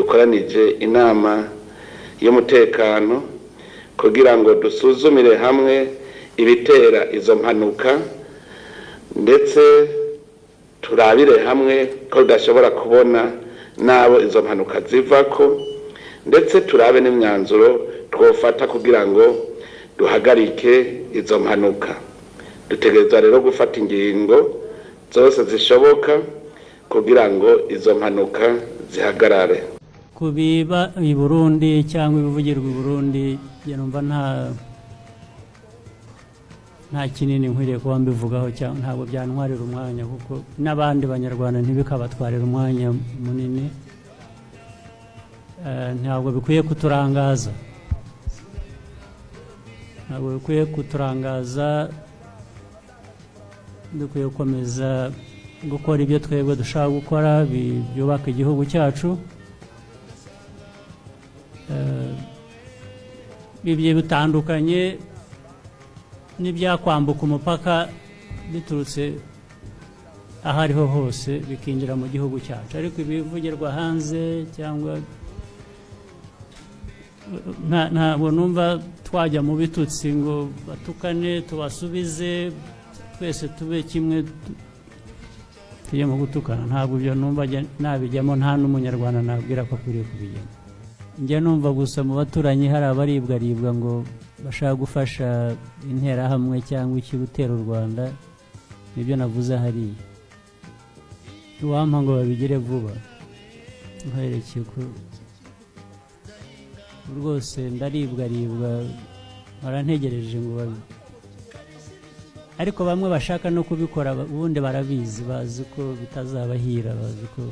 Dukoranije inama y'umutekano kugira ngo dusuzumire hamwe ibitera izo mpanuka, ndetse turabire hamwe ko tudashobora kubona n'abo izo mpanuka zivako, ndetse turabe n'imyanzuro twofata kugira ngo duhagarike izo mpanuka. Dutegerezwa rero gufata ingingo zose zishoboka kugira ngo izo mpanuka zihagarare. Ku biba i Burundi cyangwa ibivugirwa i Burundi, njye numva nta kinini nkwiriye kuba mbivugaho, cyangwa ntabwo byantwarira umwanya, kuko n'abandi Banyarwanda ntibikabatwarira umwanya munini. Ntabwo bikwiye kuturangaza, ntabwo bikwiye kuturangaza. Dukwiye gukomeza gukora ibyo twebwe dushaka gukora byubaka igihugu cyacu. Ibyo bitandukanye n'ibyakwambuka umupaka biturutse aho ariho hose bikinjira mu gihugu cyacu, ariko ibivugirwa hanze cyangwa ntabwo numva twajya mu bitutsi ngo batukane tubasubize, twese tube kimwe, tujye mu gutukana. Ntabwo ibyo numva nabijyamo, nta n'Umunyarwanda nabwira ko akwiriye kubijyamo. Njya numva gusa mu baturanyi hari abaribwaribwa ngo bashaka gufasha Interahamwe cyangwa iki gutera u Rwanda. Nibyo navuze hariya, iwampa ngo babigire vuba. Nkwerekeye ko rwose ndaribwaribwa, barantegereje ngo ariko bamwe bashaka no kubikora ubundi barabizi, bazi ko bitazabahira, bazi ko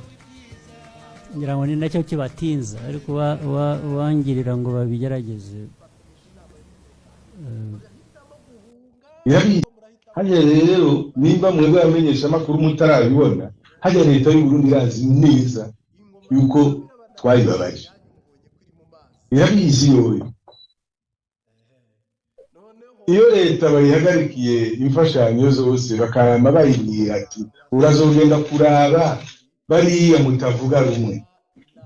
ngira ngo ni nacyo kibatinza, ariko uwangirira ngo babigerageze. Irabizi. Hajya rero nimba mwebwe abamenyeshamakuru mutarabibona, hajya leta y'u Burundi irazi neza yuko twayibabaje, irabizi yoyo. Iyo leta bayihagarikiye imfashanyo zose, bakama bayibwira ati: "Urazogenda kuraba bariya mutavuga rumwe."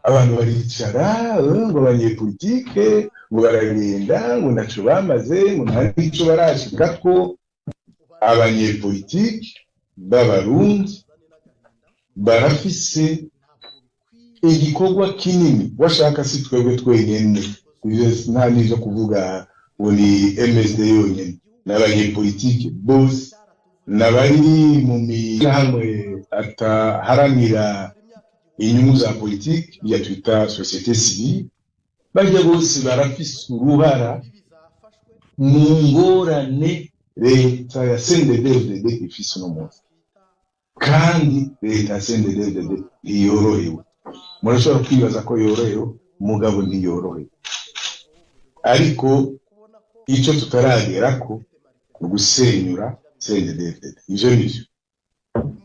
Abantu baricara, ngo abanyepolitike ngo baragenda, ngo ntaco bamaze, ngo nta n'ico barashikako. Abanyepolitike b'Abarundi barafise igikorwa kinini. Washaka si twebwe twenyene, ivyo nta n'ivyo kuvuga ngo ni MSD yonyene, n'abanyepolitike bose n'abari mu mihangwe ataharanira inyungu za politiki, ya twita société civile, barya bose barafise uruhara mu ngorane leta ya CNDD-FDD ifise uno munsi. Kandi leta ya CNDD-FDD ntiyorohewe. Murashobora kwibaza ko yorohewe, mugabo ntiyorohewe. Ariko icyo tutaragerako ni ugusenyura CNDD-FDD. Ivyo nivyo,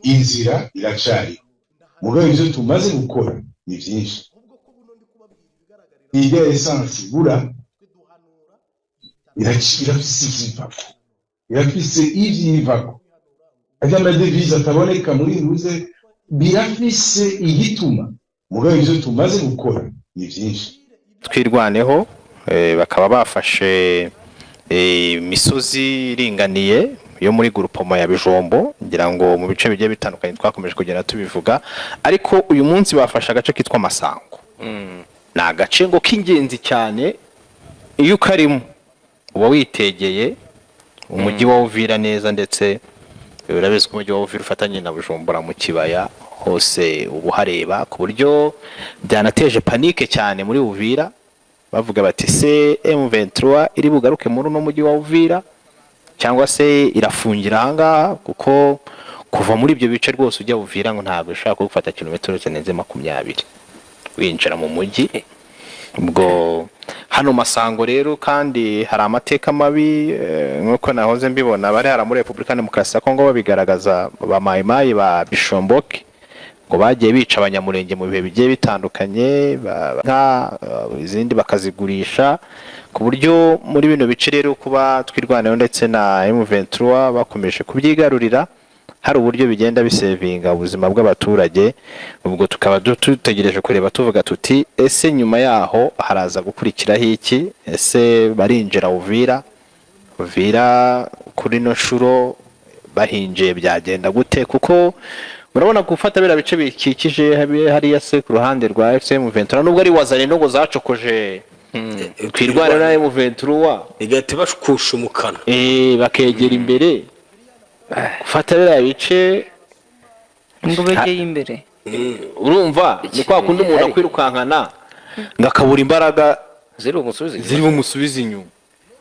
inzira iracariho, mugabo ivyo tumaze gukora ni vyinshi. Irya essence ibura irafise ivyivako, irafise ivyivako. Arya amadevize ataboneka muri ruze, birafise igituma, mugabo ivyo tumaze gukora ni vyinshi. Twirwaneho bakaba bafashe imisozi iringaniye yo muri groupement ya Bijombo. Ngira ngo mu bice bigiye bitandukanye twakomeje kugenda tubivuga, ariko uyu munsi bafashe agace kitwa Masango. Ni agace ngo k'ingenzi cyane, iyo ukarimo uba witegeye umujyi wa Uvira neza, ndetse urabizi ko umujyi wa Uvira ufatanye na Bujumbura mu kibaya hose uba uhareba, ku buryo byanateje panique cyane muri Uvira, bavuga bati: "Se M23 iri bugaruke muri uno mujyi wa Uvira cyangwa se irafungira ahangaha?" Kuko kuva muri ibyo bice rwose ujya Uvira ngo ntabwo ushobora kugufata kilometero zirenze 20 winjira mu mujyi. Ubwo hano Masango rero kandi hari amateka mabi, nk'uko nahoze mbibona bari hara muri Repubulika Demokarasi ya Kongo babigaragaza, ba Mayimayi ba Bishomboke ngo bagiye bica Abanyamurenge mu bihe bigiye bitandukanye, nka izindi bakazigurisha, ku buryo muri bino bice rero kuba Twirwaneho ndetse na M23 bakomeje kubyigarurira. Hari uburyo bigenda bisevinga ubuzima bw'abaturage. Ubwo tukaba dutegereje kureba, tuvuga tuti: ese nyuma yaho haraza gukurikiraho iki? Ese barinjira Uvira? Uvira kuri ino nshuro bahinjiye byagenda gute? Kuko murabona gufata biriya bice bikikije hariya se ku ruhande rwa AFC M23, nubwo ari Wazalendo ngo zacokoje Twirwaneho na M23, igahita bakusha umukana. Bakegera imbere gufata biriya bice. Ngo begeye imbere. Urumva ni kwa kundi umuntu akwirukankana ngo akabura imbaraga ziri bumusubize inyuma. Ziri bumusubize inyuma,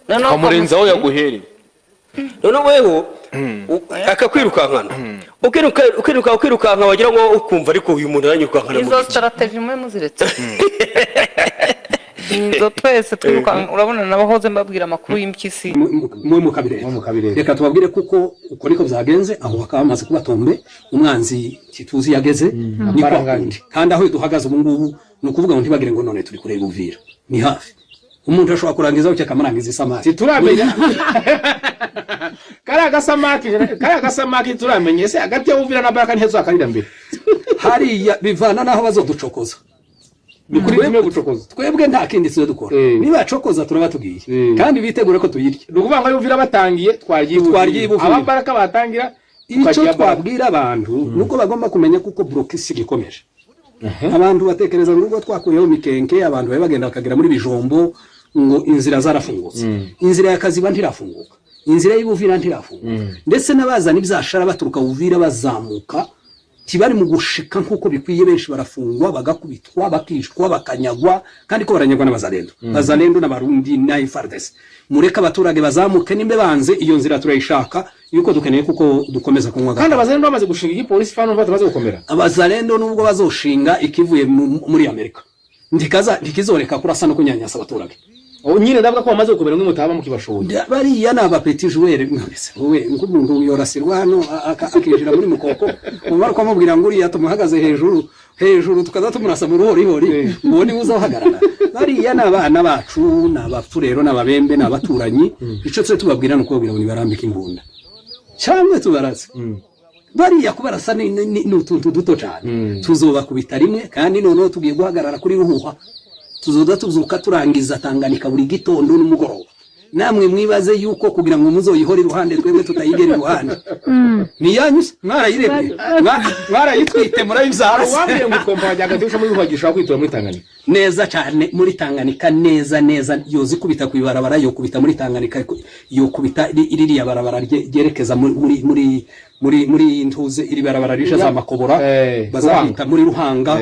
Noneho ukamurenzaho yaguhereye. Noneho weho akakwirukankana, ukiruka, ukiruka, ukirukanka, wagira ngo ukumva ariko uyu muntu aranyirukankana mu Izo biki? strategy mwe muziretse, izo twese twirukanka, urabona nabahoze mbabwira amakuru y'impyisi. Mwe mukabireba. Reka tubabwire kuko uko niko byagenze. Aho bakaba bamaze kuba tomber, umwanzi tituzi yageze ni kwa kundi. Kandi aho duhagaze ubu ngubu ni ukuvuga ngo ntibagire ngo none turi kureba Uvira, ni hafi. Umuntu ashobora kurangiza bucya akamurangiza isamaki. Turamenya kariya gasamaki, turamenye ese hagati ya Uvira na Baraka ntihezo akarira mbere? Hariya bivana n'aho bazoducokoza. Ni kuri kimwe gucokoza. Twebwe nta kindi tuzo dukora. Nibacokoza turaba tugiye, kandi bitegure ko tuyirya. Ni ukuvuga ngo ayo Uvira batangiye twagiye. Twagiye Uvira. Ababaraka batangira Icyo tukagiye Baraka. twabwira abantu ni uko bagomba kumenya kuko blocus ikomeje. Abantu batekereza ngo ubwo twakuyeho Mikenke, abantu bari bagenda bakagera muri Bijombo, ngo inzira zarafungutse. Inzira ya Kaziba ntirafunguka, inzira y'Ubuvira ntirafunguka, ndetse n'abazana ibyashara baturuka Buvira bazamuka tibari mu gushika nk'uko bikwiye. Benshi barafungwa, bagakubitwa, bakishwa, bakanyagwa, kandi ko baranyagwa n'Abazalendo. Bazalendo n'Abarundi na FARDC. Mureke abaturage bazamuke, nimbe banze iyo nzira turayishaka yuko dukeneye kuko dukomeza kunywa Kandi Abazalendo bamaze gushinga igipolisi fano bamaze gukomera. Abazalendo nubwo bazoshinga ikivuye muri Amerika, ndikaza ntikizoreka kurasa no kunyanyasa abaturage. Ubu nyine ndavuga ko bamaze gukomera nk'umutaba mukibashoboye. Bariya ni aba petits joueurs. Mwese wowe nk'umuntu yorasirwa hano akinjira muri mukoko, umara ukamubwira ngo uriya tumuhagaze hejuru hejuru, tukaza tumurasa mu ruhorihori, uwo niwe uzahagarara. Bariya ni abana bacu, ni Abapfurero, ni Ababembe, ni abaturanyi. Icyo tujye tubabwira ni ukubabwira ngo nibarambike imbunda cyangwa tubarase. Bariya kubarasa ni utuntu duto cyane, tuzobakubita rimwe. Kandi noneho tugiye guhagarara kuri Ruhuha, tuzoza tuzuka turangiza Tanganyika buri gitondo n'umugoroba. Namwe mwibaze yuko kugira ngo muzoyihore iruhande, twebwe tutayigera iruhande. Ni yanyu se? Mwarayiremye, mwarayitwite, murayibyara se? Uwambwiye ngo ikompa wajyaga duca muri Ruhwa gishobora kwitura muri Tanganyika. Neza cyane, muri Tanganyika neza neza. Yozikubita ku ibarabara, yokubita muri Tanganyika, yokubita ririya barabara ryerekeza muri ntuze, iri barabara rije za Makobora, bazahita muri Ruhanga.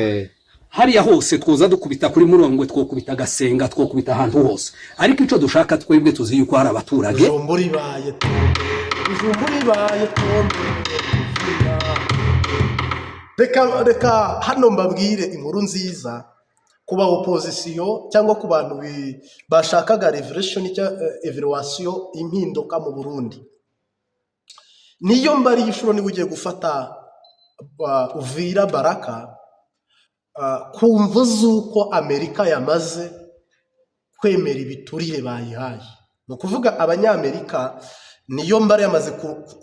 Hariya hose twoza dukubita kuri Murongwe, twokubita Gasenga, twokubita ahantu hose. Ariko icyo dushaka twebwe, tuzi yuko hari abaturage. Bujumbura ibaye tombe, Bujumbura ibaye tombe. Reka hano mbabwire inkuru nziza ku ba opposition cyangwa ku bantu bashakaga revolution cyangwa evaluation, impinduka mu Burundi. Niyo mbari y'inshuro niba ugiye gufata Uvira, Baraka, ku mvu z'uko Amerika yamaze kwemera ibiturire bayihaye. Ni ukuvuga Abanyamerika, niyo mbara yamaze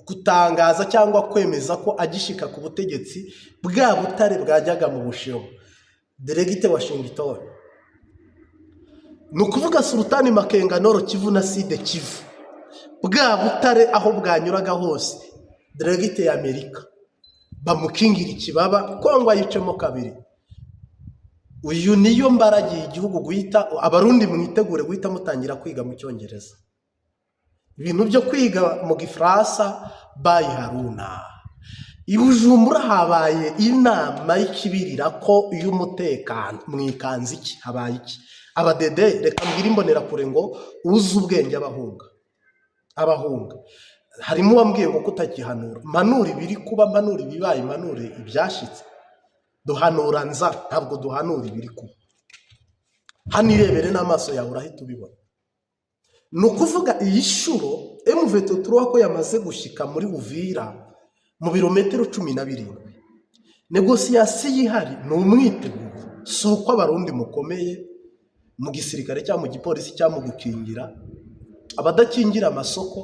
gutangaza cyangwa kwemeza ko agishika ku butegetsi bwa butare bwajyaga mu Bushinwa direct Washington. Ni ukuvuga Sultani Makenga, Nord Kivu na Sud Kivu, bwa butare aho bwanyuraga hose direct ya Amerika, bamukingira ikibaba, Kongo ayicemo kabiri. Uyu niyo mbaragiye igihugu guhita. Abarundi mwitegure guhita mutangira kwiga mu Cyongereza, ibintu byo kwiga mu Gifaransa bayiharuna. I Bujumbura habaye inama y'ikibirira ko y'umutekano. Mwikanze iki? Habaye iki? Abadede, reka mbwire Imbonerakure ngo uzi ubwenge abahunga, abahunga. Harimo uwambwiye ngo kutagihanura, mpanura ibiri kuba, mpanura ibibaye, mpanure ibyashyitse. Duhanura nza, ntabwo duhanura ibiri kuba. Hano irebere n'amaso yawe urahita ubibona. Ni ukuvuga iyi shuro M23 ko yamaze gushyika muri Uvira mu birometero 17. Négociation ihari ni umwiteguro, si uko Abarundi mukomeye mu gisirikare cyangwa mu gipolisi cyangwa mu gukingira. Abadakingira amasoko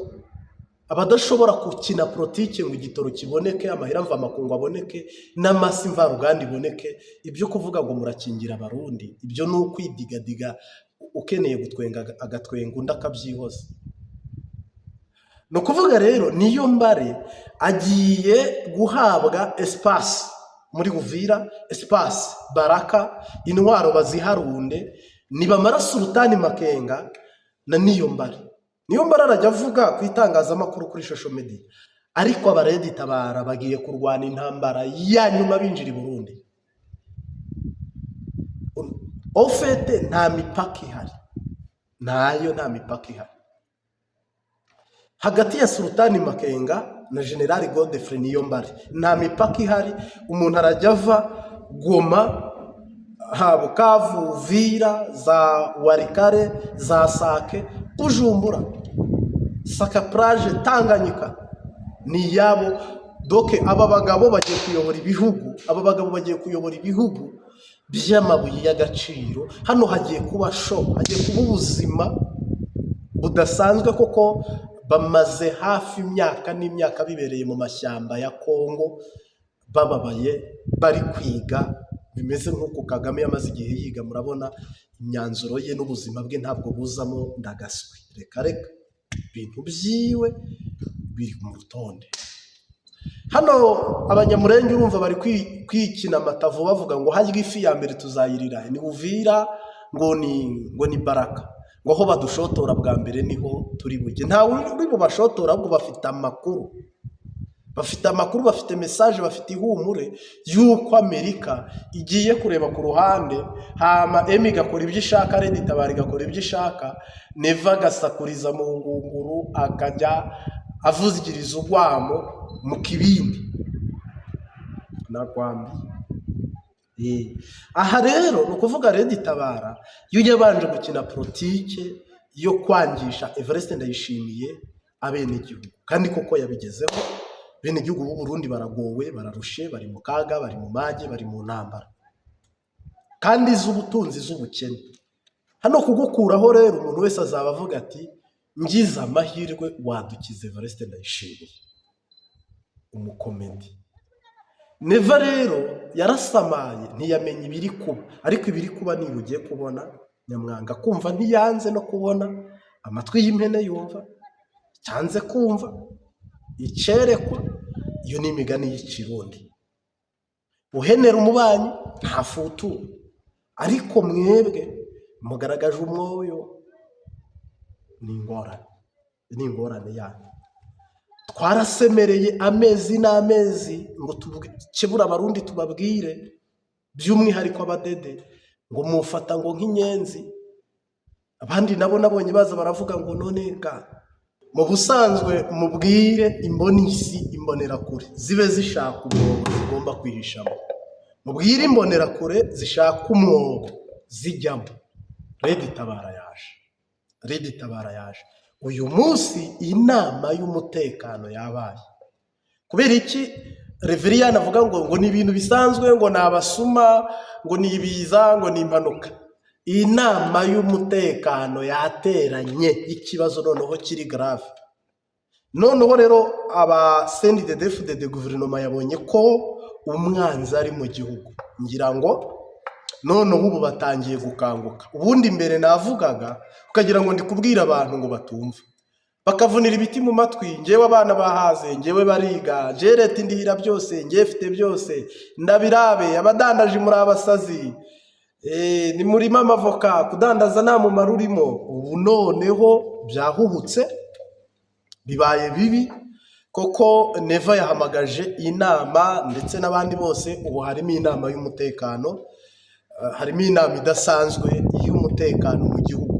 Abadashobora gukina politiki ngo igitoro kiboneke, amahera mvamakungu aboneke, n'amasi mvaruganda iboneke. Ibyo kuvuga ngo murakingira Abarundi, ibyo ni ukwidigadiga. Ukeneye gutwenga agatwenga, undi akabyihoza. Ni ukuvuga rero Niyombare agiye guhabwa espace muri Uvira, espace Baraka, intwaro baziharunde. Nibamara Sultani Makenga na Niyombare. Niyombare arajya avuga ku itangazamakuru, kuri social media, ariko aba RED Tabara bagiye kurwana intambara ya nyuma binjira i Burundi. Au fait, nta mipaka ihari, ntayo, nta mipaka ihari hagati ya Sultani Makenga na General Godefroid Niyombare, nta mipaka ihari. Umuntu arajya ava Goma, ha Bukavu, Uvira, za Walikale, za Sake, Bujumbura, Sake Plage, Tanganyika ni iyabo. Donc aba bagabo bagiye kuyobora ibihugu, aba bagabo bagiye kuyobora ibihugu by'amabuye y'agaciro. Hano hagiye kuba show, hagiye kuba ubuzima budasanzwe, kuko bamaze hafi imyaka n'imyaka bibereye mu mashyamba ya Kongo, bababaye, bari kwiga. Bimeze nk'uko Kagame yamaze igihe yiga. Murabona imyanzuro ye n'ubuzima bwe ntabwo buzamo ndagaswi. Reka reka, ibintu byiwe biri mu rutonde. Hano Abanyamurenge urumva bari kwikina amatavu, bavuga ngo harya ifi ya mbere tuzayirira ni Uvira, ngo ni Baraka, ngo aho badushotora bwa mbere niho turi bujye. Ntawe uri bubashotora, ahubwo bafite amakuru, bafite amakuru, bafite message, bafite ihumure y'uko Amerika igiye kureba ku ruhande, hama emi igakora ibyo ishaka, RED Tabara igakora ibyo ishaka, Neva agasakuriza mu ngunguru, akajya avuzigiriza urwamo mu kibindi. Nakwambiye. Aha rero ni ukuvuga RED Tabara iyo yabanje gukina politike yo kwangisha Evariste Ndayishimiye abenegihugu, kandi koko yabigezeho. Abenegihugu b'u Burundi baragowe, bararushe, bari mu kaga, bari mu mage, bari mu ntambara kandi z'ubutunzi, z'ubukene. Hano kugukuraho rero, umuntu wese azaba avuga ati: "Ngize amahirwe wadukiza Evariste Ndayishimiye umukomedi." Neva rero yarasamaye, ntiyamenya ibiri kuba, ariko ibiri kuba niba ugiye kubona nyamwanga kumva ntiyanze no kubona, amatwi y'impene yumva cyanze kumva icyerekwa. Iyo ni imigani y'ikirundi. Uhenera umubanyi ntafutura, ariko mwebwe mugaragaje umwoyo, ni ingorane, ni ingorane yanyu. Twarasemereye amezi n'amezi ngo tubukebure Abarundi, tubabwire, by'umwihariko abadede, ngo mufata ngo nk'inyenzi. Abandi nabo nabonye baza baravuga ngo none ga mu busanzwe mubwire imbonisi, imbonerakure zibe zishaka umwobo zigomba kwihishamo. Mubwire imbonerakure zishaka umwobo zijyamo. RED Tabara yaje, RED Tabara yaje. Uyu munsi inama y'umutekano yabaye. Kubera iki Reveriyani avuga ngo ni ibintu bisanzwe, ngo ni abasuma, ngo ni ibiza, ngo ni impanuka? Iyi nama y'umutekano yateranye, ikibazo noneho kiri grave. Noneho rero aba CNDD-FDD, guverinoma yabonye ko umwanzi ari mu gihugu. Ngira ngo noneho ubu batangiye gukanguka. Ubundi mbere navugaga ukagira ngo ndi kubwira abantu ngo batumva, bakavunira ibiti mu matwi: "Ngewe abana bahaze, ngewe bariga, ngewe leta indihira byose, ngewe mfite byose, ndabirabe abadandaje muri abasazi, ni murima amavoka, kudandaza nta mumaro urimo." Ubu noneho byahubutse, bibaye bibi, koko Neva yahamagaje inama ndetse n'abandi bose. Ubu harimo inama y'umutekano, harimo inama idasanzwe y'umutekano mu gihugu.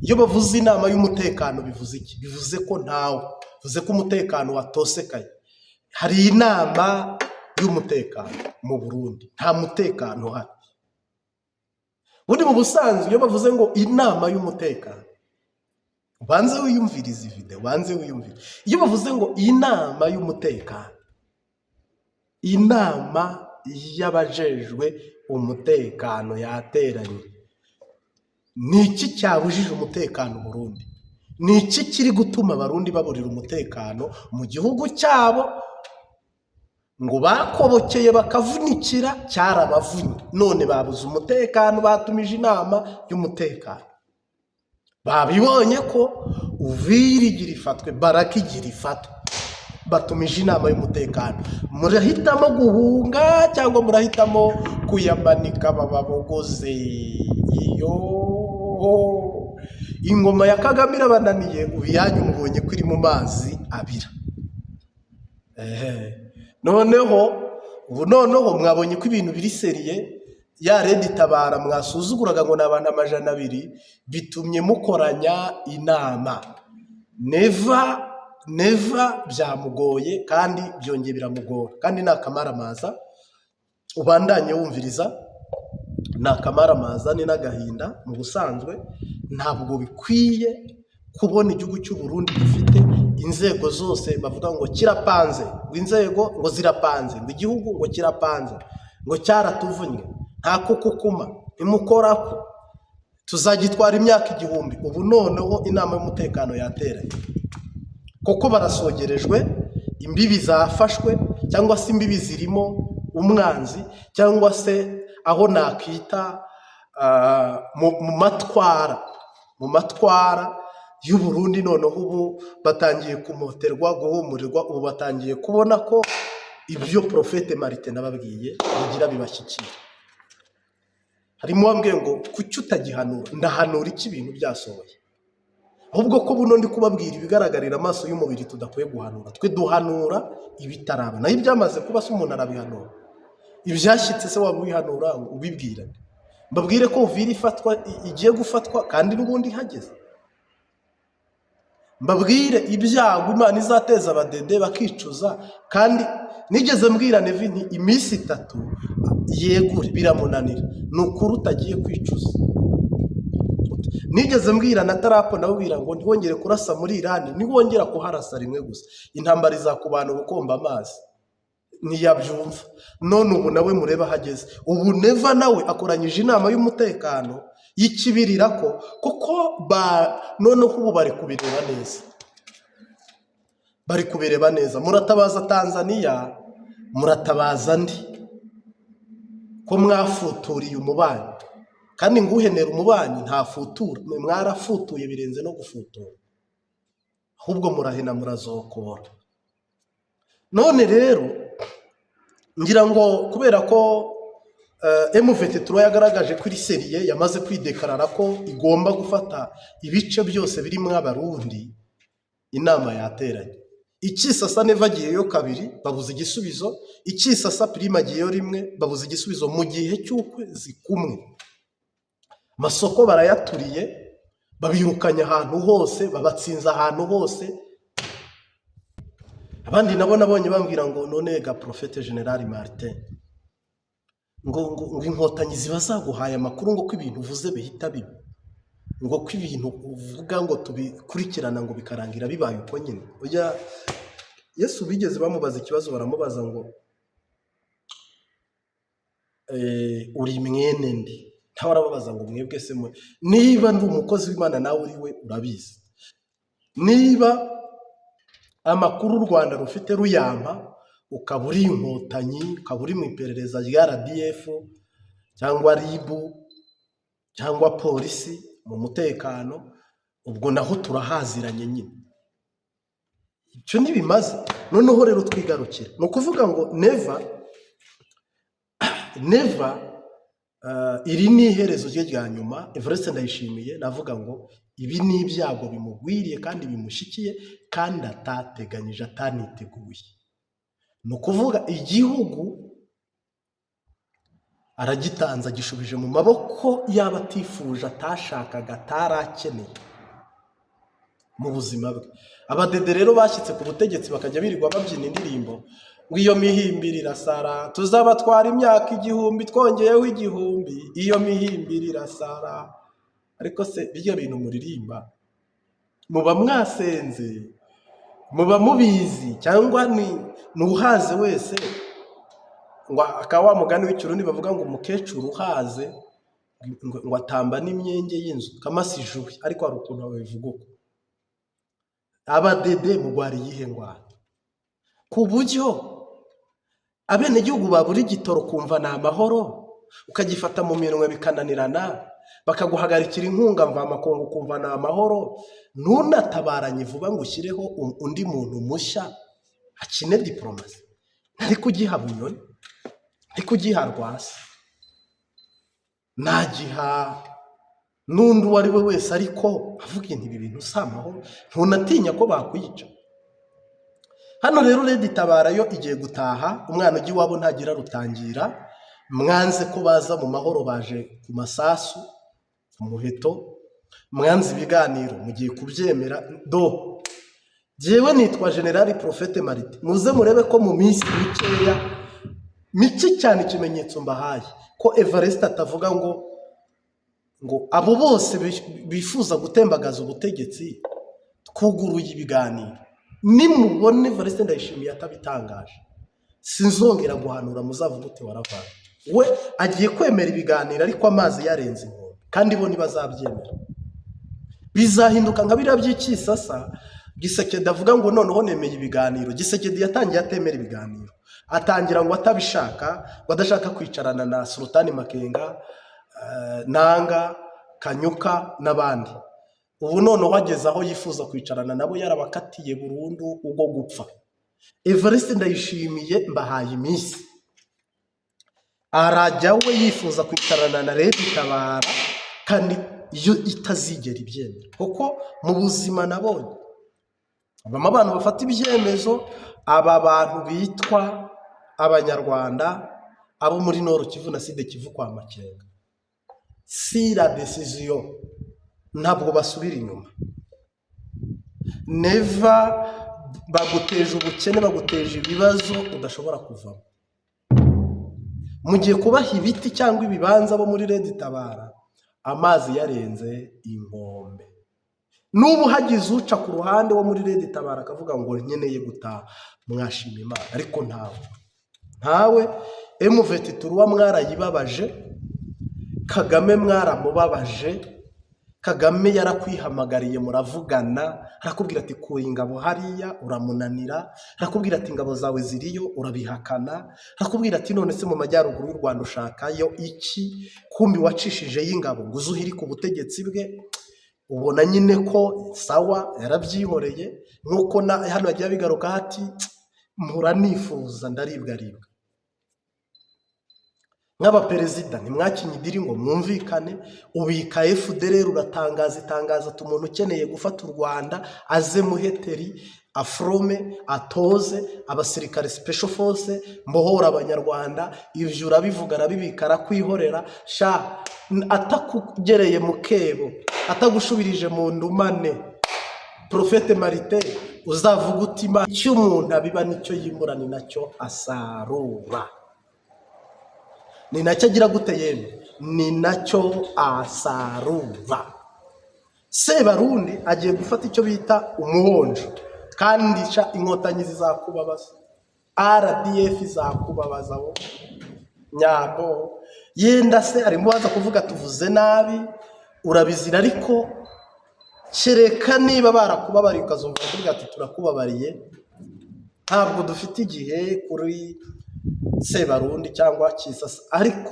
Iyo bavuze inama y'umutekano bivuze iki? Bivuze ko ntawe, bivuze ko umutekano watosekaye. Hari inama y'umutekano mu Burundi, nta mutekano uhari. Ubundi mu busanzwe iyo bavuze ngo inama y'umutekano, ubanze wiyumvire izi video, ubanze wiyumvire. Iyo bavuze ngo inama y'umutekano, inama y'abajejwe umutekano yateranye, ni iki cyabujije umutekano Burundi? Ni iki kiri gutuma Abarundi baburira umutekano mu gihugu cyabo ngo bakobokeye bakavunikira? Cyarabavunye, none babuze umutekano, batumije inama y'umutekano. Babibonye ko Uvira igira ifatwe, Baraka igira ifatwe, batumije inama y'umutekano. Murahitamo guhunga cyangwa murahitamo kuyamanika bababogoze? Iyo ingoma ya Kagame irabananiye, ubu iyanyu mubonye ko iri mu mazi abira. Ehe. Noneho ubu noneho mwabonye ko ibintu biri sérieux. Ya RED Tabara mwasuzuguraga ngo ni abantu 200, bitumye mukoranya inama. Neva, Neva byamugoye kandi byongeye biramugora, kandi ni akamaramaza. Ubandanye wumviriza, ni akamaramaza, ni n'agahinda. Mu busanzwe ntabwo bikwiye kubona igihugu cy'u Burundi gifite inzego zose bavuga ngo kirapanze, ngo inzego ngo zirapanze, ngo igihugu ngo kirapanze, ngo cyaratuvunnye, nta kukukuma ntimukorako, tuzagitwara imyaka 1000. Ubu noneho inama y'umutekano yateranye kuko barasogerejwe, imbibi zafashwe cyangwa se imbibi zirimo umwanzi, cyangwa se aho nakita mu matwara y'u Burundi. Noneho ubu batangiye kumoterwa, guhumurirwa, ubu batangiye kubona ko ibyo Prophète Martin nababwiye bigira bibashyikira. Harimo uwambwiye ngo kuki utagihanura? Ndahanura iki ibintu byasohoye? Ahubwo ko buno ndi kubabwira ibigaragarira amaso y'umubiri tudakwiye guhanura. Twe duhanura ibitaraba, naho ibyamaze kuba se umuntu arabihanura? Ibyashyitse se waba ubihanura ubibwira? Mbabwire ko Uvira ifatwa, igiye gufatwa, kandi n'ubundi ihageze. Mbabwire ibyago Imana izateza abadede bakicuza, kandi nigeze mbwira Neva nti iminsi 3 yegure, biramunanira. Ni ukuri utagiye kwicuza. Nigeze mbwira na Trump, ndamubwira ngo ntiwongere kurasa muri Irani, niwongera kuharasa rimwe gusa intambara izakubana ubukombe amazi. Ntiyabyumva. None ubu nawe murebe aho ageze. Ubu Neva nawe akoranyije inama y'umutekano y'ikibirira ko kuko ba noneho ubu bari kubireba neza, bari kubireba neza. Muratabaza Tanzaniya, muratabaza ndi ko mwafuturiye umubanyi, kandi nguhenera umubanyi ntafutura. Mwe mwarafutuye birenze no gufutura, ahubwo murahena, murazokora. None rero ngira ngo kubera ko M23 yagaragaje ko iri sérieux, yamaze kwidekarara ko igomba gufata ibice byose birimo Abarundi, inama yateranye. Ikisasa Neva agiyeyo kabiri, babuze igisubizo. Ikisasa Prime agiyeyo rimwe, babuze igisubizo mu gihe cy'ukwezi kumwe. Amasoko barayaturiye, babirukanye ahantu hose, babatsinze ahantu hose. Abandi nabo nabonye bambwira ngo none ga Prophète Général Martin, ngo Inkotanyi ziba zaguhaye amakuru, ngo ko ibintu uvuze bihita biba, ngo ko ibintu uvuga ngo tubikurikirana, ngo bikarangira bibaye uko nyine. Ujya Yesu bigeze bamubaza ikibazo, baramubaza ngo uri mwene nde? Ntawe arababaza ngo mwebwe se mwe? Niba ndi umukozi w'Imana, nawe uri we urabizi. Niba amakuru u Rwanda rufite ruyampa, ukaba uri Inkotanyi, ukaba uri mu iperereza rya RDF cyangwa RIB cyangwa polisi mu mutekano, ubwo naho turahaziranye nyine, ibyo ntibimaze. Noneho rero twigarukire, ni ukuvuga ngo Neva, Neva, iri ni iherezo rye rya nyuma. Evariste Ndayishimiye, navuga ngo ibi ni ibyago bimugwiriye kandi bimushyikiye kandi atateganyije, ataniteguye. Ni ukuvuga igihugu aragitanze, agishubije mu maboko y'aba atifuje, atashakaga, atarakeneye mu buzima bwe. Abadede rero bashyitse ku butegetsi bakajya birirwa babyina indirimbo ngo iyo mihimbiri irasara, tuzabatwara imyaka 1000 twongeyeho 1000, iyo mihimbiri irasara. Ariko se bijya bintu muririmba muba mwasenze, muba mubizi, cyangwa ni uhaze wese? Ngo akaba wa mugani w'Ikirundi bavuga ngo umukecuru uhaze ngo atamba n'imyenge y'inzu kamasi ijuwe, ariko hari ukuntu babivuga uko. Abadede mugwara iyihe ndwara ku buryo abenegihugu babura igitoro kumva ni amahoro, ukagifata mu minwe bikananirana, bakaguhagarikira inkunga mvamakungu ukumva ni amahoro, ntunatabaranye vuba ngo ushyireho undi muntu mushya akine diporomasi? Ntari kugiha Bunyoni, ntari kugiha Rwasa, nagiha n'undi uwo ari we wese, ariko avuga nti ibi bintu si amahoro. Ntunatinya ko bakwica? Hano rero RED Tabara yo igiye gutaha. Umwana ujya iwabo ntagira rutangira. Mwanze ko baza mu mahoro, baje ku masasu, ku muheto. Mwanze ibiganiro, mugiye kubyemera. Do jyewe nitwa General Prophète Marite. Muze murebe ko mu minsi mikeya, mike cyane, ikimenyetso mbahaye ko Evariste atavuga ngo abo bose bifuza gutembagaza ubutegetsi twuguruye ibiganiro. Nimubone Evariste Ndayishimiye atabitangaje, sinzongera guhanura, muzavuga uti waravanga. We agiye kwemera ibiganiro, ariko amazi yarenze inkombe, kandi bo ntibazabyemera. Bizahinduka nka biriya by'icyisasa. Gisekedi avuga ngo noneho nemeye ibiganiro. Gisekedi yatangiye atemera ibiganiro, atangira ngo atabishaka, ngo adashaka kwicarana na Sultani Makenga, Nanga Kanyuka n'abandi. Ubu noneho ageze aho yifuza kwicarana nabo, yarabakatiye burundu ubwo gupfa. Evariste Ndayishimiye mbahaye iminsi, arajya we yifuza kwicarana na RED Tabara, kandi yo itazigera ibyemera, kuko mu buzima nabonye habamo abantu bafata ibyemezo. Aba bantu bitwa Abanyarwanda, abo muri Nord Kivu na Sud Kivu kwa Makenga, si la décision, ntabwo basubira inyuma. Neva baguteje ubukene, baguteje ibibazo udashobora kuvamo. Mugiye kubaha ibiti cyangwa ibibanza bo muri RED Tabara, amazi yarenze inkombe. N'ubu hagize uca ku ruhande wo muri RED Tabara akavuga ngo nkeneye gutaha, mwashima Imana, ariko ntawe, ntawe. M23 mwarayibabaje, Kagame mwaramubabaje. Kagame yarakwihamagariye muravugana, arakubwira ati kura ingabo hariya, uramunanira. Arakubwira ati ingabo zawe ziriyo, urabihakana. Arakubwira ati none se mu majyaruguru y'u Rwanda ushakayo iki? Kumbi wacishijeyo ingabo ngo uze uhirike ubutegetsi bwe. Ubona nyine ko sawa, yarabyihoreye. Nk'uko na hano yagiye abigaruka ati mpura nifuza, ndaribwaribwa nk'abaperezida ntimwakinye i deal ngo mwumvikane. Ubika FDLR, uratangaza itangazo ati umuntu ukeneye gufata u Rwanda aze muheteri aforome atoze abasirikare special force mbohora Abanyarwanda. Ibyo urabivuga, arabibika, arakwihorera sha, atakugereye mu kebo, atagushubirije mu ndumane. Prophète Marite, uzavuga uti Imana icyo umuntu abiba nicyo yimura, ni nacyo asarura, ni nacyo agira gute yemwe, ni nacyo asarura. Sebarundi agiye gufata icyo bita umuhonjo, kandi sha Inkotanyi zizakubabaza, RDF izakubabaza wowe nyambo. Yenda se arimo baza kuvuga tuvuze nabi, urabizira, ariko kereka niba barakubabariye, ukazumva kuvuga ati turakubabariye. Ntabwo dufite igihe kuri Sebarundi cyangwa Kisasa, ariko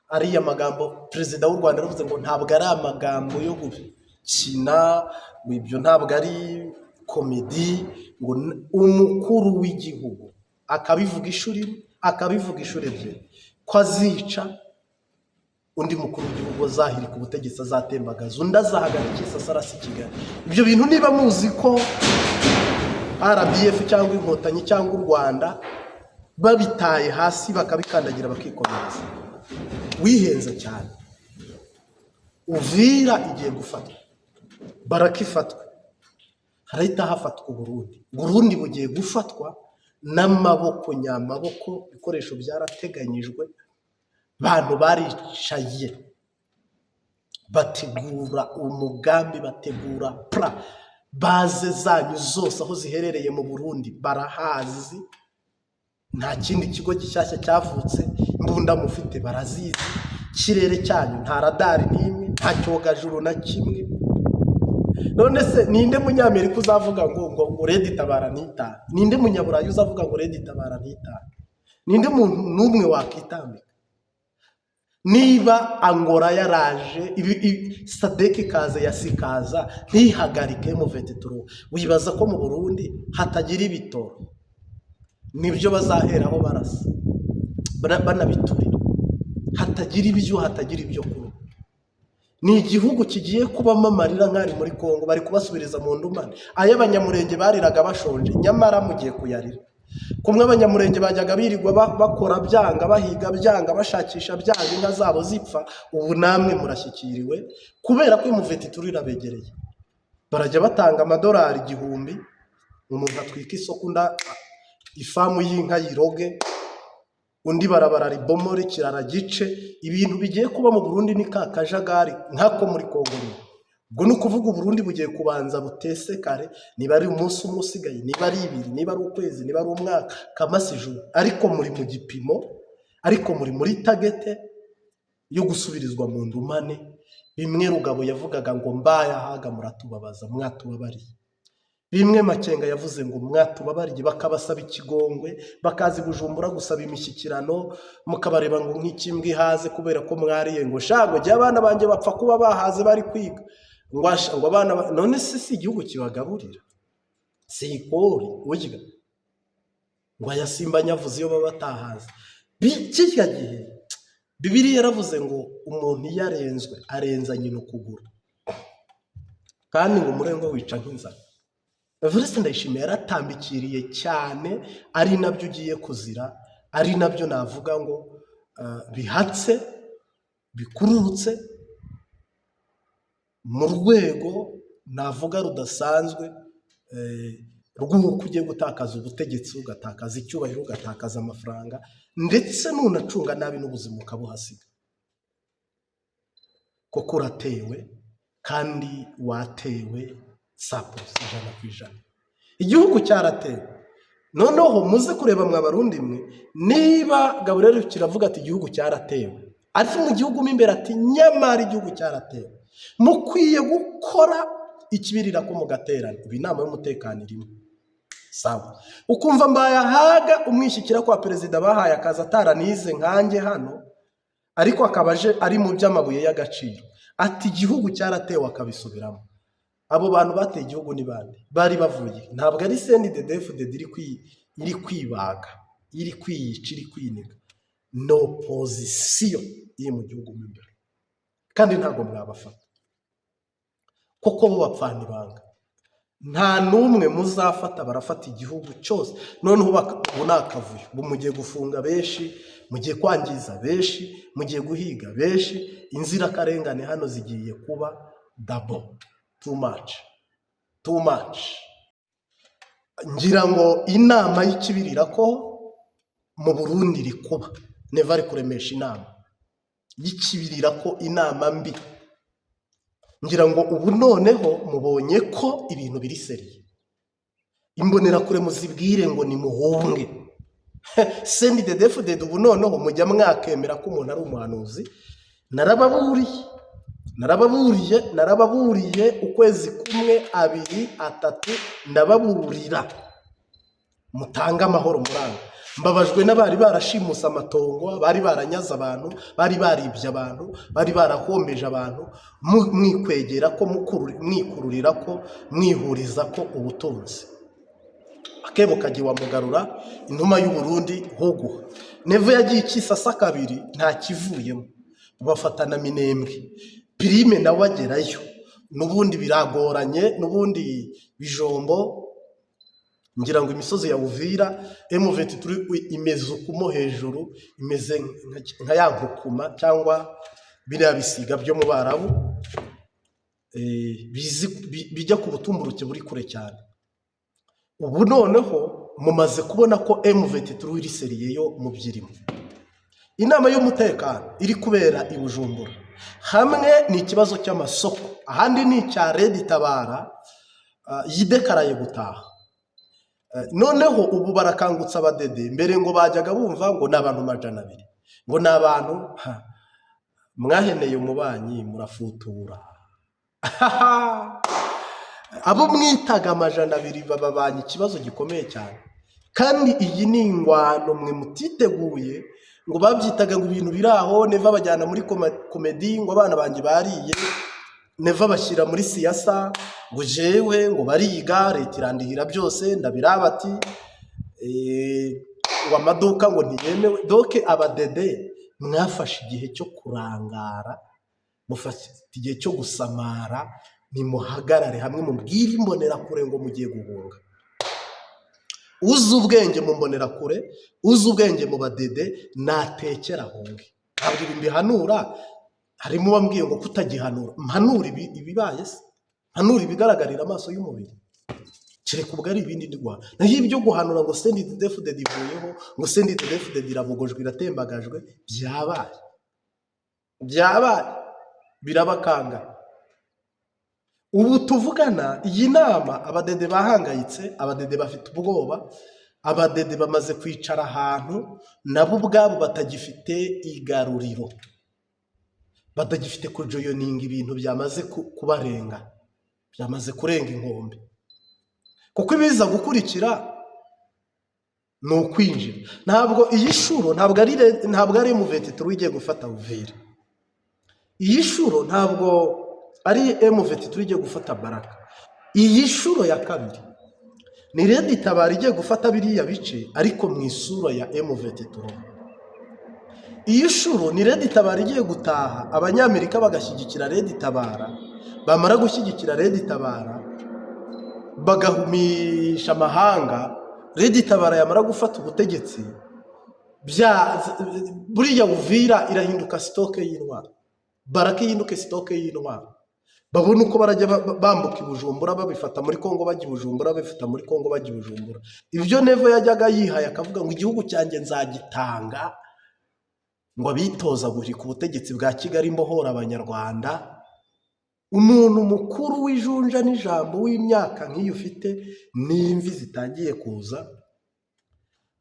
ariya magambo perezida w'u Rwanda yaravuze ngo ntabwo ari amagambo yo gukina, ngo ibyo ntabwo ari comedy, ngo umukuru w'igihugu akabivuga inshuro imwe, akabivuga inshuro ebyiri, ko azica undi mukuru w'igihugu, azahirika ubutegetsi, azatembagaza undi, azahagarika Kisasa arasa i Kigali. Ibyo bintu niba muzi ko RDF cyangwa Inkotanyi cyangwa u Rwanda babitaye hasi bakabikandagira bakikomereza, wihenze cyane. Uvira igiye gufatwa, Baraka ifatwe, harahita hafatwa Uburundi. Burundi bugiye gufatwa n'amaboko nyamaboko. Ibikoresho byarateganyijwe, bantu baricaye bategura umugambi, bategura plan. Baze zanyu zose aho ziherereye mu Burundi barahazi, nta kindi kigo gishyashya cyavutse. Imbunda mufite barazizi, ikirere cyanyu nta radari n'imwe, nta cyogajuru na kimwe. None se ninde Munyamerika uzavuga ngo RED Tabara ntitahe? Ninde Munyaburayi uzavuga ngo RED Tabara ntitahe? Ninde muntu n'umwe wakitambika? Niba Angola yaraje, SADC ikaza, yasikaza ntihagarike M23, wibaza ko mu Burundi hatagira ibitoro? Nibyo bazaheraho barasa, banabiturira, hatagira ibyo kunywa. Ni igihugu kigiye kubamo amarira nk'ari muri Kongo. Bari kubasubiriza mu ndumane ay'Abanyamurenge bariraga bashonje, nyamara mugiye kuyarira kumwe. Abanyamurenge bajyaga birirwa bakora byanga, bahiga byanga, bashakisha byanga, inka zabo zipfa. Ubu namwe murashyikiriwe kubera ko M23 irabegereye. Barajya batanga amadolari 1000, umuntu atwika isoko, undi ifamu y'inka yiroge, undi barabara ribomore, kirara gice. Ibintu bigiye kuba mu Burundi ni ka kajagari nk'ako muri Kongo nyine. Ubwo ni ukuvuga Uburundi bugiye kubanza butesekare, niba ari umunsi umwe usigaye, niba ari ibiri, niba ari ukwezi, niba ari umwaka, kamasi ijuru. Ariko muri mu gipimo, ariko muri muri target yo gusubirizwa mu ndumane. Bimwe Rugabo yavugaga ngo mbaye ahaga muratubabaza, mwatubabariye. Bimwe Makenga yavuze ngo mwatubabariye, bakabasaba ikigongwe, bakaza i Bujumbura gusaba imishyikirano, mukabareba ngo nk'ikimbwa ihaze kubera ko mwariye, ngo shango jya abana banjye bapfa kuba bahaze bari kwiga, ngo ngo abana none se si igihugu kibagaburira? Si ikori urya? Ngo aya simba nyavuze iyo baba batahaze. Kirya gihe Bibiliya yaravuze ngo umuntu iyo arenzwe arenza nyina ukuguru, kandi ngo umurengwe wica nk'inzara. Evariste Ndayishimiye yaratambikiriye cyane, ari nabyo ugiye kuzira, ari nabyo navuga ngo bihatse bikururutse mu rwego navuga rudasanzwe, rw'uko ugiye gutakaza ubutegetsi, ugatakaza icyubahiro, ugatakaza amafaranga, ndetse nunacunga nabi n'ubuzima ukabuhasiga, kuko uratewe kandi watewe sapusi 100%. Igihugu cyaratewe. Noneho muze kureba mwa Barundi mwe, niba Gaburiyeli kiravuga ati igihugu cyaratewe, ariko mu gihugu mo imbere ati nyamara igihugu cyaratewe, mukwiye gukora ikibirira ko mugaterana. Ubu inama y'umutekano irimo, sawa. Ukumva mbaye ahaga umwishyikira kwa perezida bahaye akazi ataranize nkanjye hano, ariko akaba aje ari mu by'amabuye y'agaciro, ati igihugu cyaratewe, akabisubiramo. Abo bantu bateye igihugu ni bande? Bari bavuye? Ntabwo ari CNDD-FDD iri kwibaga, iri kwiyica, iri kwiniga? Ni opozisiyo iri mu gihugu mo imbere, kandi ntabwo mwabafata kuko bo bapfana ibanga. Nta n'umwe muzafata, barafata igihugu cyose. Noneho ubu ni akavuyo. Ubu mugiye gufunga benshi, mugiye kwangiza benshi, mugiye guhiga benshi. Inzirakarengane hano zigiye kuba double. Too much, too much. Ngira ngo inama y'ikibirira ko mu Burundi iri kuba, Neva ari kuremesha inama y'ikibirira ko, inama mbi. Ngira ngo ubu noneho mubonye ko ibintu biri sérieux. Imbonerakure muzibwire ngo nimuhunge CNDD-FDD. Ubu noneho mujya mwakemera ko umuntu ari umuhanuzi. Narababuriye, narababuriye, narababuriye ukwezi kumwe, abiri, atatu, ndababurira mutange amahoro muranga. Mbabajwe n'abari barashimuse amatongo, bari baranyaze abantu, bari baribye abantu, bari barahombeje abantu, mwikwegera ko mwikururira ko mwihuriza ko ubutunzi. Akebo kajya iwa Mugarura, inuma y'u Burundi huguha. Neva yagiye ikisasa kabiri nta kivuyemo, bafatana Minembwe. Pirime nawe agerayo, n'ubundi biragoranye, n'ubundi Bijombo. Ngira ngo imisozi ya Uvira, M23 imeze ukumo hejuru, imeze nka ya nkukuma cyangwa biriya bisiga byo mu Barabu, bijya ku butumburuke buri kure cyane. Ubu noneho mumaze kubona ko M23 iri sérieux yo mu byirimo. Inama y'umutekano iri kubera i Bujumbura, hamwe ni ikibazo cy'amasoko, ahandi ni icya RED Tabara yidekaraye gutaha. Noneho ubu barakangutse abadede. Mbere ngo bajyaga bumva ngo ni abantu 200, ngo ni abantu ha, mwaheneye umubanyi murafutura. Abo mwitaga 200 bababanye ikibazo gikomeye cyane. Kandi iyi ni ingwano mwe mutiteguye, ngo babyitaga ngo ibintu biri aho. Neva bajyana muri comédie, ngo abana banjye bariye. Neva bashyira muri siyasa, ngo jewe ngo bariga, leta irandihira byose, ndabiraba ati ngo amaduka ngo ntiyemewe. Donc abadede mwafashe igihe cyo kurangara, mufata igihe cyo gusamara. Nimuhagarare hamwe mubwire imbonerakure ngo mugiye guhunga. Uzi ubwenge mu mbonerakure, uzi ubwenge mu badede, natekera ahunge. Ntabwo ibi mbihanura, harimo uwambwiye ngo kutagihanura. Mpanura ibibaye se? Mpanura ibigaragarira amaso y'umubiri, kereka ubwo ari ibindi ndi guhanura. Naho ibyo guhanura ngo CNDD-FDD ivuyeho, ngo CNDD-FDD irabogojwe, iratembagajwe, byabaye, byabaye, birabakanga. Ubu tuvugana iyi nama, abadede bahangayitse, abadede bafite ubwoba, abadede bamaze kwicara ahantu nabo ubwabo batagifite igaruriro, batagifite kujoyoninga. Ibintu byamaze kubarenga, byamaze kurenga inkombe, kuko ibiza gukurikira ni ukwinjira. Ntabwo iyi shuro, ntabwo ari M23 igiye gufata Uvira. Iyi shuro ntabwo ari M23 igiye gufata Baraka. Iyi shuro ya kabiri ni RED Tabara igiye gufata biriya bice, ariko mu isura ya M23. Iyi shuro ni RED Tabara igiye gutaha, Abanyamerika bagashyigikira RED Tabara. Bamara gushyigikira RED Tabara, bagahumisha amahanga. RED Tabara yamara gufata ubutegetsi, bya buriya Uvira irahinduka stock y'intwaro, Baraka ihinduke stock y'intwaro, babone uko barajya bambuka i Bujumbura babifata muri Kongo bajya i Bujumbura, babifata muri Kongo bajya i Bujumbura. Ibyo Neva yajyaga yihaye akavuga ngo igihugu cyanjye nzagitanga, ngo abitoza guhirika ubutegetsi bwa Kigali, mbohora Abanyarwanda. Umuntu mukuru w'ijunja n'ijambo, w'imyaka nk'iyo ufite n'imvi zitangiye kuza,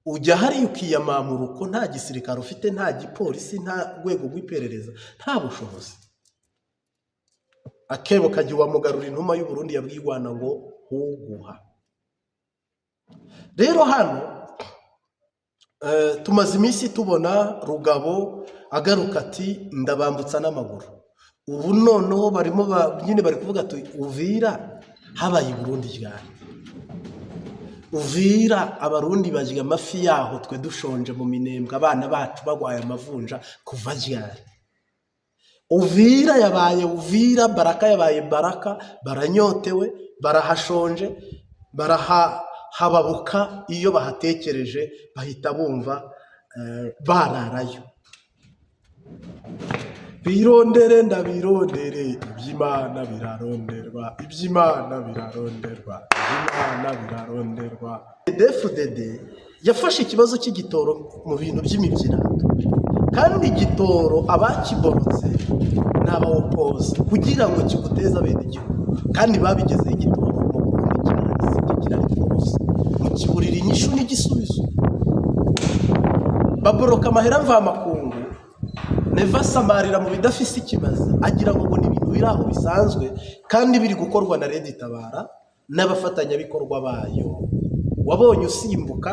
ujya hariya ukiyamamura uko nta gisirikare ufite, nta gipolisi, nta rwego rw'iperereza, nta bushobozi. Akebo kajya iwamugarura. Intumwa y'u Burundi yabwiye u Rwanda ngo huguha. Rero hano tumaze iminsi tubona Rugabo agaruka ati ndabambutsa n'amaguru. Ubu noneho barimo nyine bari kuvuga ati Uvira habaye i Burundi ryari? Uvira Abarundi barya amafi yaho, twe dushonje mu Minembwe, abana bacu bagwaye amavunja, kuva ryari? Uvira yabaye Uvira, Baraka yabaye Baraka, baranyotewe, barahashonje, barahababuka. Iyo bahatekereje bahita bumva bararayo. Birondere ndabirondere, iby'Imana biraronderwa, iby'Imana biraronderwa, iby'Imana biraronderwa. DFDD yafashe ikibazo cy'igitoro mu bintu by'imibyinato, kandi igitoro abakiborotse ni abawopoza kugira ngo kiguteze abenegihugu, kandi babigezeho. Igitoro mu Burundi cyaragisibye, kirarikose, mukiburira inyishu n'igisubizo, baboroka amahera mvamakungu. Neva asamarira mu bidafise ikimazi, agira ngo ni ibintu biri aho bisanzwe, kandi biri gukorwa na RED Tabara n'abafatanyabikorwa bayo. Wabonye usimbuka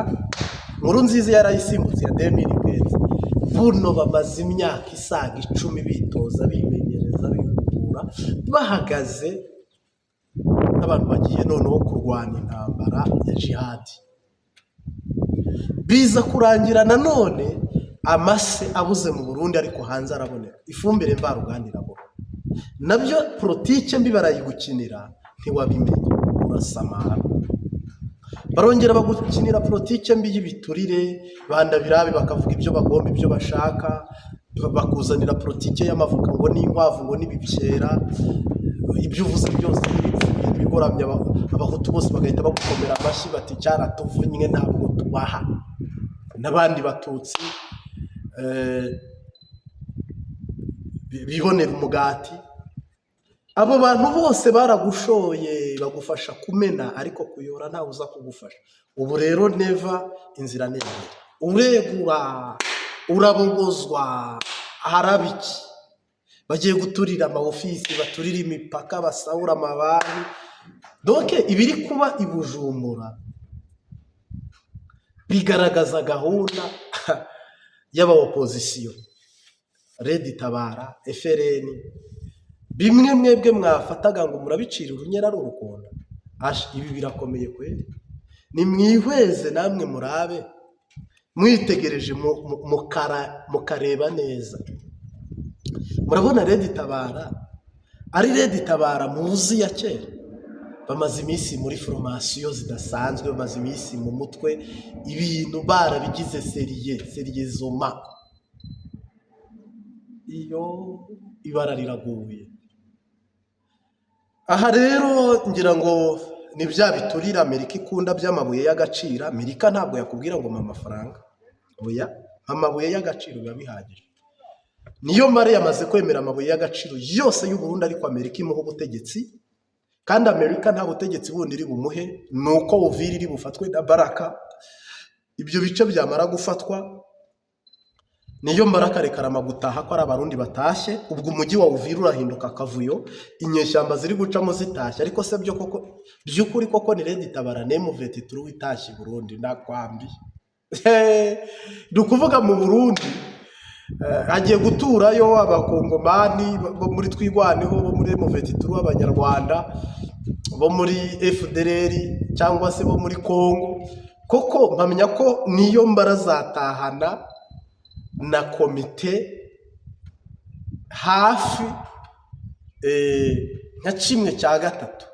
Nkuru Nziza yarayisimbutse ya 2015. Buno bamaze imyaka isaga 10 bitoza, bimenyereza, bihugura, bahagaze n'abantu bagiye noneho kurwana intambara ya jihadi. Biza kurangira nanone amase abuze mu Burundi, ariko hanze araboneka, ifumbire mvaruganda irabura. Nabyo politike mbi barayigukinira, ntiwabimenya, urasamara. Barongera bagukinira politike mbi y'ibiturire, bandabirabi bakavuga ibyo bagomba, ibyo bashaka, bakuzanira politike y'amavuka ngo n'inkwavu ngo n'ibibyera. Ibyo uvuze byose n'ibipfuye n'ibigoramye, Abahutu bose bagahita bagukomera amashyi bati cyaratuvunnye, ntabwo tubaha. N'abandi Batutsi bibonera umugati. Abo bantu bose baragushoye, bagufasha kumena, ariko kuyora ntawe uza kugufasha. Ubu rero Neva inzira ni ebyiri: uregura, urabogozwa, haraba iki? Bagiye guturira ama ofisi, baturira imipaka, basahura amabanki. Donc ibiri kuba i Bujumbura bigaragaza gahunda y'aba opposition, RED Tabara, FRN, bimwe mwebwe mwafataga ngo murabicira urunyera ari urukonda. Ibi birakomeye kweri. Nimwihweze namwe murabe mwitegereje, mukareba neza, murabona RED Tabara ari RED Tabara muzi ya kera. Bamaze iminsi muri formation zidasanzwe, bamaze iminsi mu mutwe ibintu barabigize sérieux, sérieusement. Iyo ibara riraguye aha rero, ngira ngo ni bya biturire Amerika ikunda by'amabuye y'agaciro. Amerika ntabwo yakubwira ngo mpa amafaranga, oya, amabuye y'agaciro biba bihagije. Niyo mare yamaze kwemera amabuye y'agaciro yose y'u Burundi, ariko Amerika imuha ubutegetsi. Kandi Amerika nta butegetsi bundi iri bumuhe, ni uko Uvira iri bufatwe na Baraka. Ibyo bice byamara gufatwa, niyo Baraka rekarama gutaha ko ari Abarundi batashye, ubwo umujyi wa Uvira urahinduka akavuyo, inyeshyamba ziri gucamo zitashye. Ariko se byo koko, by'ukuri koko, ni RED Tabara na M23 itashye i Burundi? Nakwambiye, ni ukuvuga mu Burundi hagiye guturayo Abakongomani bo muri Twigwaneho, bo muri M23, Abanyarwanda bo muri FDLR cyangwa se bo muri Congo. Koko mpamya ko niyo mbarazatahana na komite hafi nka kimwe cya gatatu,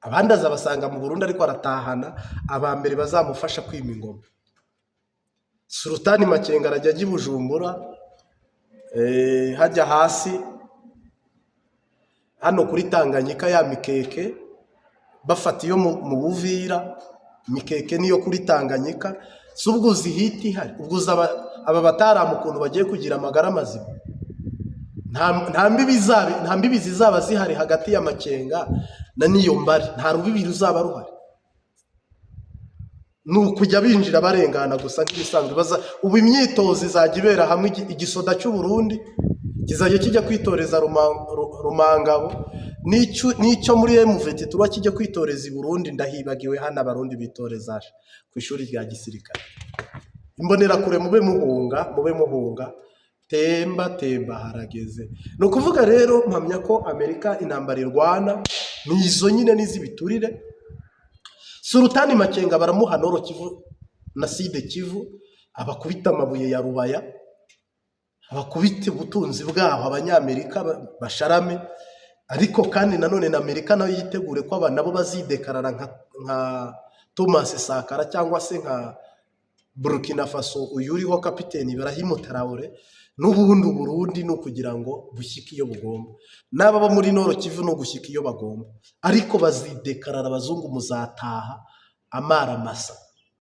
abandi azabasanga mu Burundi, ariko aratahana aba mbere bazamufasha kwima ingoma. Sultani Makenga arajya ajya i Bujumbura, hajya hasi hano kuri Tanganyika ya mikeke bafata iyo mu Buvira, mikeke niyo kuri Tanganyika. Si ubwo uzi hiti ihari? Ubwo uzi aba bataramu ukuntu bagiye kugira amagara mazima? Nta mbibi zizaba zihari hagati ya Makenga na Niyombare, nta rubibi ruzaba ruhari, ni ukujya binjira barengana gusa nk'ibisanzwe. Ubu imyitozo izajya ibera hamwe, igisoda cy'u Burundi kizajya kijya kwitoreza Rumangabo, n'icyo muri M23 kijya kwitoreza i Burundi. Ndahibagiwe, hano Abarundi bitoreza ku ishuri rya gisirikare. Imbonerakure, mube muhunga, mube muhunga, temba temba harageze. Ni ukuvuga rero mpamya ko Amerika intambara irwana ni izo nyine n'iz'ibiturire. Sultani Makenga baramuha Nord Kivu na Sud Kivu, abakubita amabuye ya Rubaya, abakubita ubutunzi bwaho, Abanyamerika basharame. Ariko kandi nanone na Amerika nayo yitegure ko aba nabo bazidekarara nka Thomas Sankara cyangwa se nka Burkina Faso, uyu uriho kapiteni Ibrahim Traore. N'ubundi Burundi ni ukugira ngo bushyike iyo bugomba, n'aba bo muri Nord Kivu ni ugushyika iyo bagomba, ariko bazidekarara. Abazungu muzataha amara masa.